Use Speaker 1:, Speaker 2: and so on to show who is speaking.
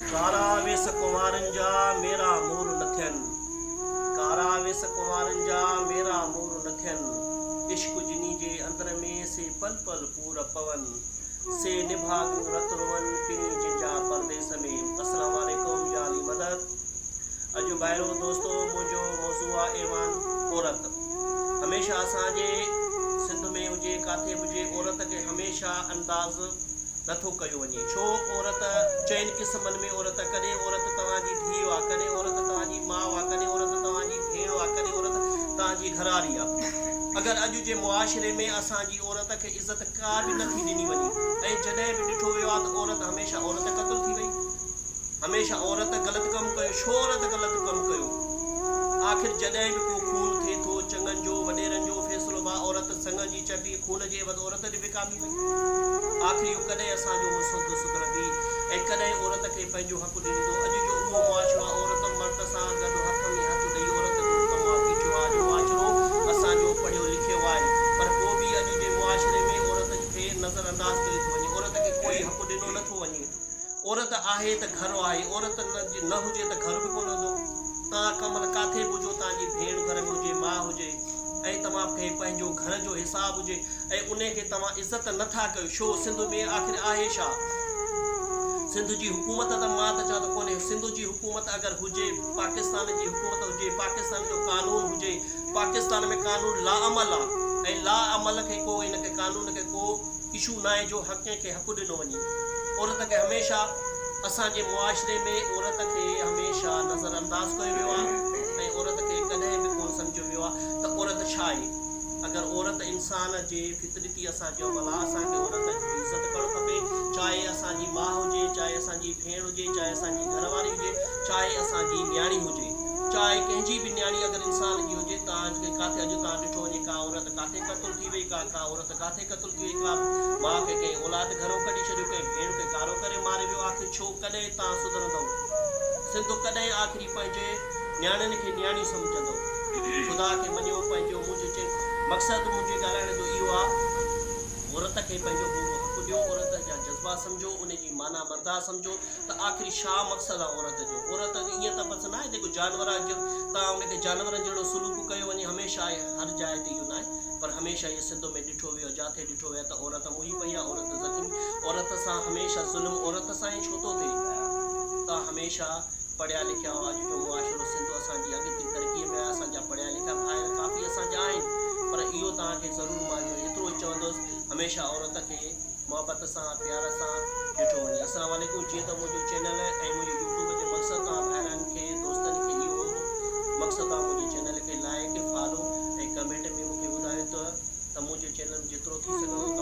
Speaker 1: ڪارا ويس ڪنوارن جا ميرا مور نه ٿين، ڪارا ويس ڪنوارن جا ميرا مور نه ٿين، عشق جني جي اندر ۾ سي پل پل پور پون، سي نڀاڳيون رت روئن پرين جن جا پرديس ۾. السلام عليڪم يا علي مدد. اڄ ڀائرو دوستو منهنجو موضوع آ ايوان عورت. هميشه اسان جي سنڌ ۾ هجي ڪاٿي به هجي عورت کي هميشه انداز نٿو ڪيو وڃي ڇو عورت چئن قسمن ۾ عورت ڪڏهن عورت توهان جي ڌيء آ ڪڏهن عورت توهان جي ماء آ ڪڏهن عورت توهان جي ڀيڻ آ ڪڏهن عورت توهان جي گهرواري آ اگر اڄ جي معاشري ۾ اسان جي عورت کي عزت ڪا به نٿي ڏني وڃي ۽ جڏهن به ڏٺو ويو آ ته عورت هميشه عورت قتل ٿي وئي هميشه عورت غلط ڪم ڪيو ڇو عورت غلط ڪم ڪيو آخر جڏهن به ڪو خون ٿئي ٿو چڱن جو وڏيرن جو فيصلو با عورت سڱ جي چٽي خون جي عيوض عورت ڏي وڪامي وئي آخر اهو ڪڏهن اسان جو سنڌ سڌرندي ۽ ڪڏهن عورت کي پنهنجو حق ڏنيندو اڄ جو اهو معاشرو آ عورت مرد سان گڏ هٿ ۾ هٿ ڏئي عورت جو ڪم آ بيٺو آ اڄ معاشرو اسان جو پڙهيو لکيو آهي پر پوء به اڄ جي معاشري ۾ عورت کي نظر انداز ڪيو ٿو وڃي عورت کي ڪوئي حق ڏنو نٿو وڃي. عورت آهي ته گهر آهي، عورت نه هجي ته گهر به ڪونه هوندو. توهان ڪمل ڪاٿي به هجو، توهان جي ڀيڻ گهر ۾ هجي، ماء هجي ۽ توهان کي پنهنجو گهر جو حساب هجي ۽ انهي کي توهان عزت نه ٿا ڪيو، ڇو؟ سنڌ ۾ آخر آهي ڇا؟ سنڌ جي حڪومت ته مان ته چوان ته ڪونهي، سنڌ جي حڪومت اگر هجي، پاڪستان جي حڪومت هجي، پاڪستان جو قانون هجي، پاڪستان ۾ قانون لاعمل آ ۽ لاعمل کي ڪو ان کي قانون کي ڪو اشو ناهي جو حق ڪنهن کي حق ڏنو وڃي عورت کي هميشه اسان جي معاشري ۾ عورت کي هميشه نظر انداز ڪيو ويو آهي ۽ عورت کي ڪڏهن به ڪونه سمجهيو ويو آهي ته عورت ڇا آهي اگر عورت انسان جي فطرتي اسان جو عمل آهي اسان کي عورت جي عزت ڪرڻ کپي چاهي اسان جي ماء هجي چاهي اسان جي ڀيڻ هجي چاهي اسان جي گهر واري هجي چاهي اسان جي نياڻي هجي چاهي ڪنهن جي به نياڻي اگر انسان جي هجي تان کي ڪاٿي اڄ تان ڏٺو وڃي ڪا عورت ڪاٿي قتل ٿي وئي ڪا ڪا عورت ڪاٿي قتل ٿي وئي ڪا ماء کي ڪنهن اولاد گهرو ڪڍي ڇڏيو ڪنهن ڀيڻ کي ڪارو ڪري ماري ويو آخر ڇو ڪڏهن تان سڌرندؤ سنڌ ڪڏهن آخري پنهنجي نياڻين کي نياڻيون سمجهندؤ خدا کي مڃيو پنهنجو منهنجو چين مقصد منهنجي ڳالهائڻ جو اهو آ عورت کي پنهنجو پورو حق ڏيو عورت جا جذبا سمجهو ان جي معنيٰ مردا سمجهو ته آخري ڇا مقصد آ عورت جو؟ عورت ائين ته بس ناهي جيڪو جانور آ جو تان ان کي جانورن جهڙو سلوڪ ڪيو وڃي هميشه آهي هر جاء تي اهو ناهي پر هميشه اهو سنڌ ۾ ڏٺو ويو جاٿي ڏٺو ويو ته عورت موئي پئي آ عورت زخمي عورت سان هميشه ظلم عورت سان ئي ڇو ٿو ٿئي تان هميشه پڙهيا لکيا اڄ جو معاشرو سنڌ اسان جي اڳتي ترقي ۾ آهي اسان جا پڙهيا لکيا ڀائر ڪافي اسان جا آهن پر اهو توهان کي ضرور مان جو ايترو ئي چوندس هميشه عورت کي محبت سان پيار سان ڏٺو وڃي. السلام عليڪم جيئن ته منهنجو چينل ۽ منهنجو يوٽيوب جو مقصد توهان ڀائرن کي دوستن کي اهو مقصد آ منهنجي چينل کي لائيڪ فالو ۽ ڪمينٽ ۾ مونکي ٻڌايو ته ته منهنجو چينل جيترو ٿي سگهندو